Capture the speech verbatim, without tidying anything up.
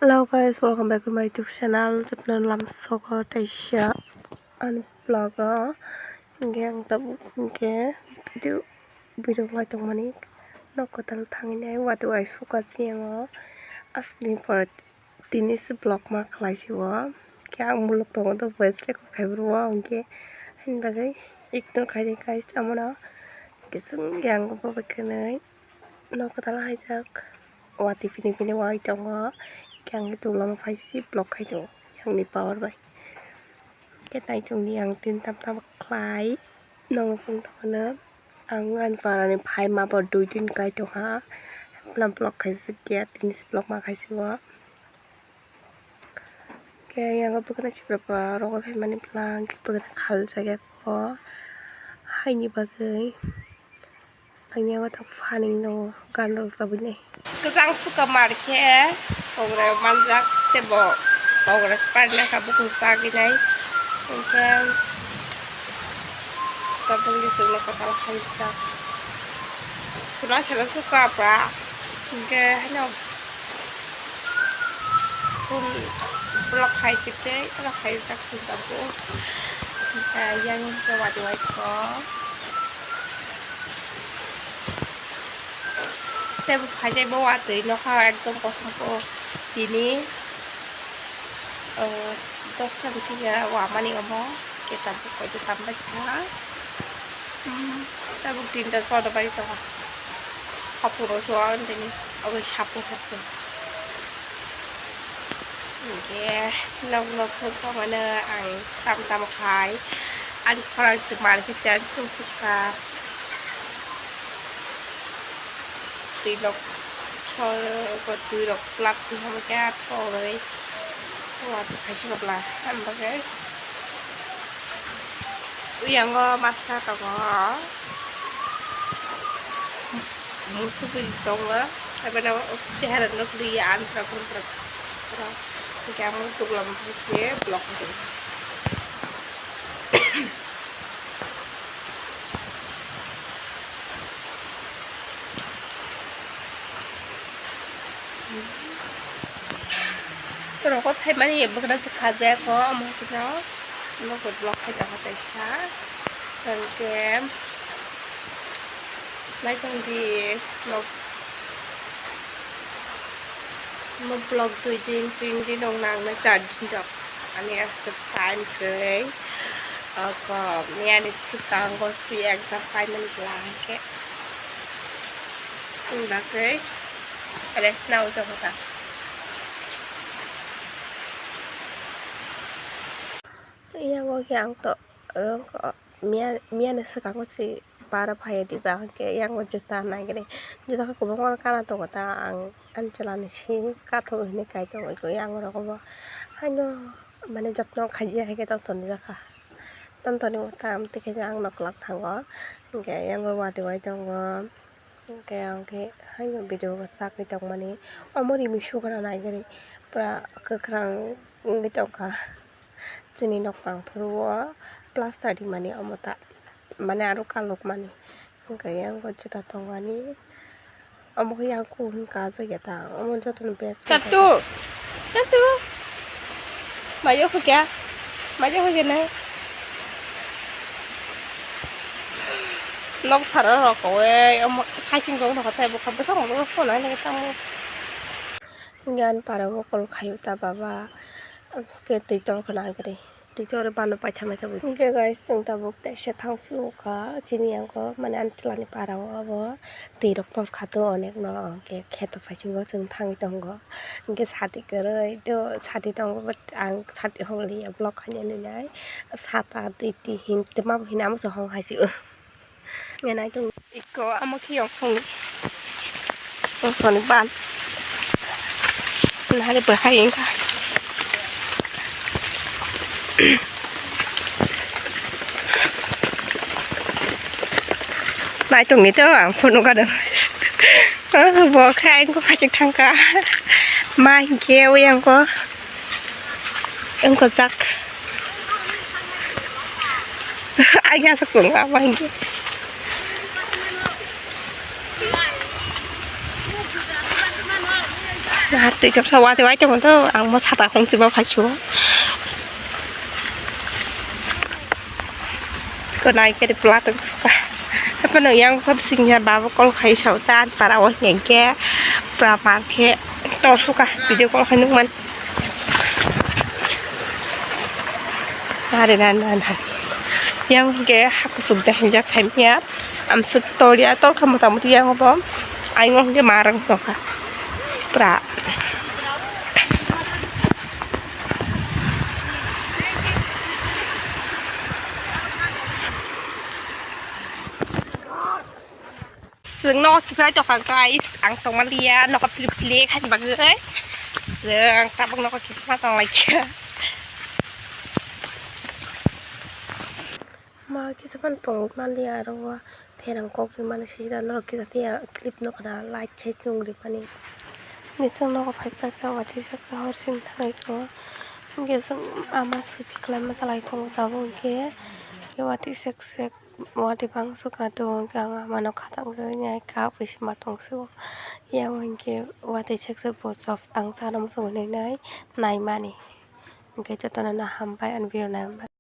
Hello guys, welcome back to my YouTube channel. Jotono lamsogo teisa ani vlog o. Hingke ang tabuk hingke video, video khlai tongmani nok kwtal thangwi nai watwi uaisuka chiyango aswkni pore tini se vlog ma khlai si o. Hingke ang muluk tongo to voice record khai bro hingke ani bagwi ignore khai di guys amono. Hingke chwng yang bo bai khenai. Nok kwtal haijak, watwi phini phini wai tongo, hingke ang twi lama phai si vlog khai tongo, yang ni power bai. Hingke naichong di ang tin tam tam khlai, nong phung tongmano, ang ani para ni phai ma bo dui din kai tongha, phla vlog khai si khe, tini si vlog ma khai si o. Hingke yang bwkhwna sipra pura rogo phaimani phlang bwkhwna khalsa khe ko haini bagwi ang yago ta phaning no gan rok chabwi nai. Kwchang suka mar khe ogra manjak tei bo ogra sprite lekha bukhuk chagwi nai. Hingke tabukni chwngno kwtal hai jak. Khuna sero suka pra hingke haino. Phul block hai khe tei oro khaijak phul tabuk. Yang khe watwi waitwi kok. Tei bo phaijak bo watwi nokha ekdom kosom khe tini, o, dosta ni thik ya wamani omo. Khe tabuk koi twi tam bai kha. Hmm, tabuk tinta soda bai tongo. Hapung rok suwa tini, obo sapu hapung. Hingke nok nok phuk tongmano ang tam tam khai. Ani khorang se mar khe chan sung sukha. Twi rok chol, twi rok plak twi hamo khe athok rwi. Watwi khai se bwla, ang bagwi. Uyango masa tongo. Musuk tongo. Aboni chehara nukliya, antra kuntra. Hingke ang tuglam se block. Rokot phaimani bwkhwna se khajak o, omo hwnkhe no, nogo block khai tongo kaisa. Hwnkhe naitongdi nok. Omo block dui din, tin din rok nangnai, char din rok. Ani aswk time kwrwi. Oko miyani swkango si exam final bwla hwnkhe. Wng bagwi rest naui tongo ta. Yango khe ang to, miya, miyani swkango si para phaiya diba, hwnkhe yango juta naigini. Juta khe kwbangma kana tongo ta, ang ani chwlani si kathok hinwi kai tongo, yango rogo bo haino mane jotno khaiya hai khe tongthoknai jakha. Tongthoknai bo tam twi khe ang noklak thango, hwnkhe yango watwi wai tongo. Hwnkhe ang khe haino video o chakri tongmani omo rimwi sukra naigari pura kwkhwrang wngwi tongkha. Chini nok tang phuru o plaster rimani omo ta mane aro kalokmani hwnkhe yang o juta tongmani omo khe yang kuhung kajak ya ta omo jotono best khe. Katu katu mayo hwkya mayo hwkya na. Nok sara rok kowe omo saiching rok nokha tai bokha bwsa rok phone hai nang tamo. Hingke ani para o call khaio ta baba. Abske twi tor khna agre twi tor bano paitha maikha bo. Hingke guys chwng tabuk teisa thang phiyokha chini yango mane ani chwlani para o abo. Twi rok tor kha to onek no hingke kheto paisingo chwng thangwi tongo. Hingke sati kwrwi to sati tongo but ang sati hokliya block khainani nai sata twi twi hin twma bo hin amo se hong hai si o. Ngenai tong iko amo khe yong phung. Tong soni ban. Nahari bahai engkha. Nai tongni to ang phunukha do. Bo khe engko khachik thangkha. Ma hinkhe ui engko. Engko jak. Agi aswk tongo ama hinkhe. Hatwi toksa watwi wai tongmo to, ang mo sata khong chiba phaisu. Ko nai khe pla tong suka. Apa no yang pap sing ya babo call khai sau tan para o hengke pra mar khe tor suka video call khai nukman. Are na na na. Yang ke hakusuk da hinjak khai ya. Am suk tor ya tor kha mota moti yang bo. Ai ngong ke marang to kha. Pra. Chwng nogo kiphilai tongkha guys, ang tongmaliya nogo philip philip haini bagwi. Chwng tabuk nogo kiphilma tonglaikha. Ma kisa phano tongmaliya aro o pherang kok rimani sijila norok kisa tiya clip nokna like khe chwng rimani. Ni chwng nogo phaiphai khe watwi saksa hor sini thangwi kho. Hwnkhe chwng ama suchi kwlaima chalai tongo tabuk hwnkhe watwi sek sek. Watwi bangso ka tongo hwnkhe ang amano khatang khe nai kha bwsima tongsigo. Yang hwnkhe watwi sek sek bo chop ang chana muchungo hinwi naimani. Hwnkhe jotono no hambai ani video naimani.